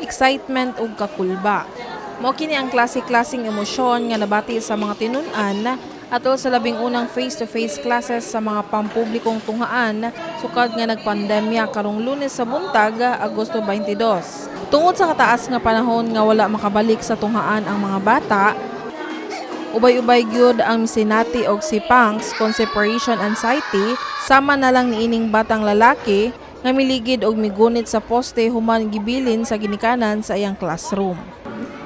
Excitement ug kakulba. Mao kini ang klase-klaseng emosyon nga nabati sa mga tinun-an atol sa 11ng face-to-face classes sa mga pampublikong tunghaan sukad nga nagpandemya karong Lunes sa buntag, Agosto 22. Tungod sa kataas nga panahon nga wala makabalik sa tunghaan ang mga bata, ubay-ubay gyud ang misinati og sipangs kon separation anxiety, sama na lang niining batang lalaki nga miligid og migunit sa poste human gibilin sa ginikanan sa iyang classroom.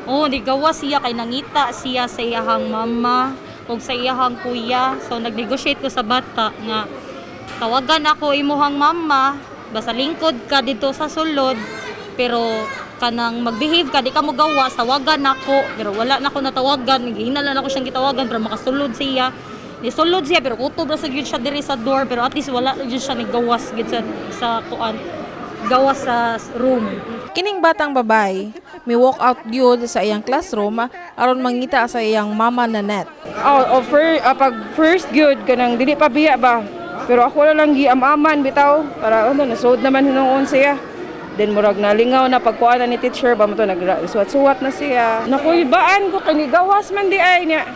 Oh, nigawas siya kay nangita siya sa iyahang mama ug sa iyahang kuya. So nag-negotiate ko sa bata nga tawagan ako imuhang mama, basta lingkod ka dito sa sulod, pero kanang magbehave ka, di ka mo gawas, tawagan nako. Pero wala na ako natawagan, gihinala na ako siyang gitawagan pero makasulod siya. Nisulod siya pero kutob ra sa gyud siya diri sa door, pero at least wala na gyud siya nigawas gyud sa kuan, gawas sa room. Kining batang babay, mi walk out gyud sa iyang classroom aron mangita sa iyang mama na net. Oh, pag first gyud kanang dili pa biya ba. Pero ako na lang giam-aman bitaw para ano, nasud naman hinuon siya. Then murag nalingaw na pagkuha na ni teacher ba mo to, nagsuwat-suwat na siya. Nakuybaan ko kay nigawas man di ay niya.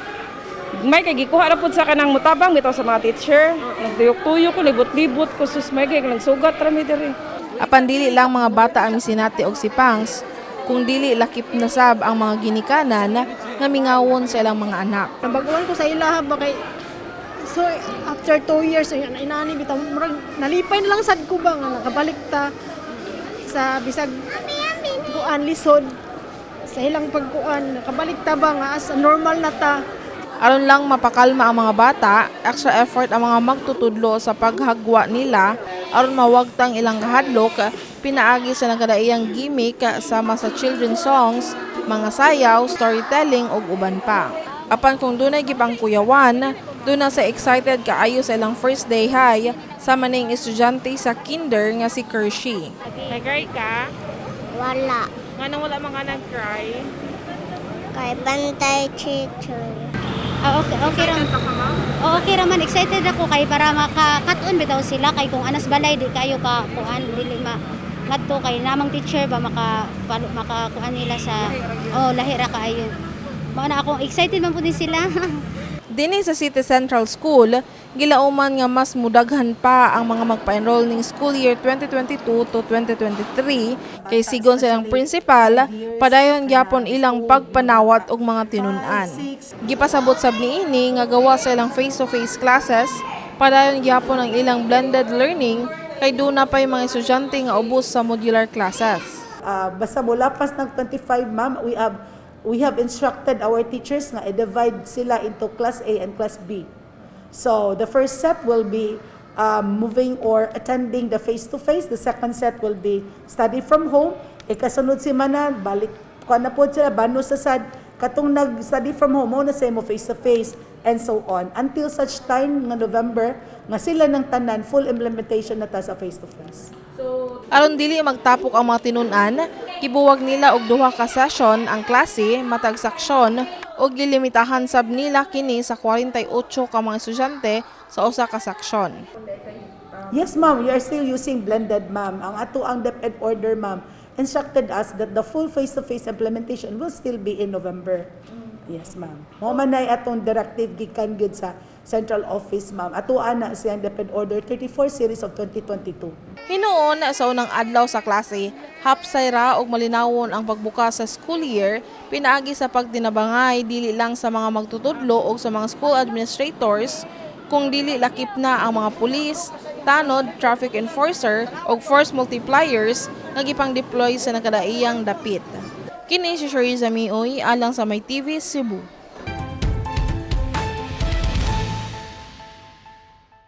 May kay gikuha ra pud sa kanang mutabang bitaw sa mga teacher. Nagtuyok-tuyok ko, libot-libot ko, sus, may kay nagsugat ra mi diri. Apan dili lang mga bata ang misinati og sipangs, kung dili lakip na sab ang mga ginikanan nga mingawon sa ilang mga anak. Nabaguan ko sa ilaha ba kay so after 2 years ay inani bitaw, murag nalipay na lang sad ko ba nga nakabalik ta sa bisag kuan, lisod sa ilang pagkuan, nakabalik ta ba nga as normal na ta. Aron lang mapakalma ang mga bata, extra effort ang mga magtutudlo sa paghagwa nila aron mawagtang ilang kahadlok pinaagi sa nagkadaiyang gimmick sama sa children's songs, mga sayaw, storytelling ug uban pa. Apan kung dunay gipangkuyawan, duna sa excited kaayo sa ilang first day high, sama ning estudyante sa kinder nga si Kershie. Nag-cry ka? Wala. Nganong wala man ka nag-cry? Kay bantay teacher. Ah, okay ra. Oh, okay ra man, excited ako kay para makakaton bitaw sila, kay kung anas balay di kayo ka kuan, dili ma ngadto kay namang teacher ba maka maka kuan nila sa, oh, lahi ra kaayo. Mao na akong excited man pud din sila. Dinhi sa City Central School, gilauman nga mas mudaghan pa ang mga magpa-enroll ning school year 2022 to 2023 kay sigon sa ilang principal, padayon gyapon ilang pagpanawat og mga tinun-an. Gipasabot sab niini nga gawas sa ilang face-to-face classes, padayon gyapon ang ilang blended learning kay duna pay mga estudyante nga ubos sa modular classes. Basta molapas ng 25, ma'am, we have instructed our teachers nga i-divide sila into class A and class B. So the first set will be moving or attending the face-to-face. The second set will be study from home. Ikasunod semana, balik kuan na po sila, banos sa sad katong nag-study from home, mo na sa mo face-to-face and so on. Until such time nga November, nga sila ng tanan, full implementation na ta sa face-to-face. Aron dili magtapok ang mga tinun-an, gibuwag nila og duha ka session ang klase matag seksyon ug gilimitahan sab nila kini sa 48 ka mga estudyante sa usa ka seksyon. Yes, ma'am. We are still using blended, ma'am. Ang ato ang DepEd order, ma'am, instructed us that the full face-to-face implementation will still be in November. Yes, ma'am. Mao man nay atong directive gikan gyud sa central office, ma'am. Ato ana siyang DepEd Order 34 series of 2022. Hinuon sa unang adlaw sa klase, hapsay ra og malinawon ang pagbukas sa school year pinaagi sa pagtinabangay dili lang sa mga magtutudlo o sa mga school administrators kung dili lakip na ang mga pulis, tanod, traffic enforcer ug force multipliers nga gipang-deploy sa nakadaiyang dapit. Kini si Shariza Mioy alang sa May TV Cebu.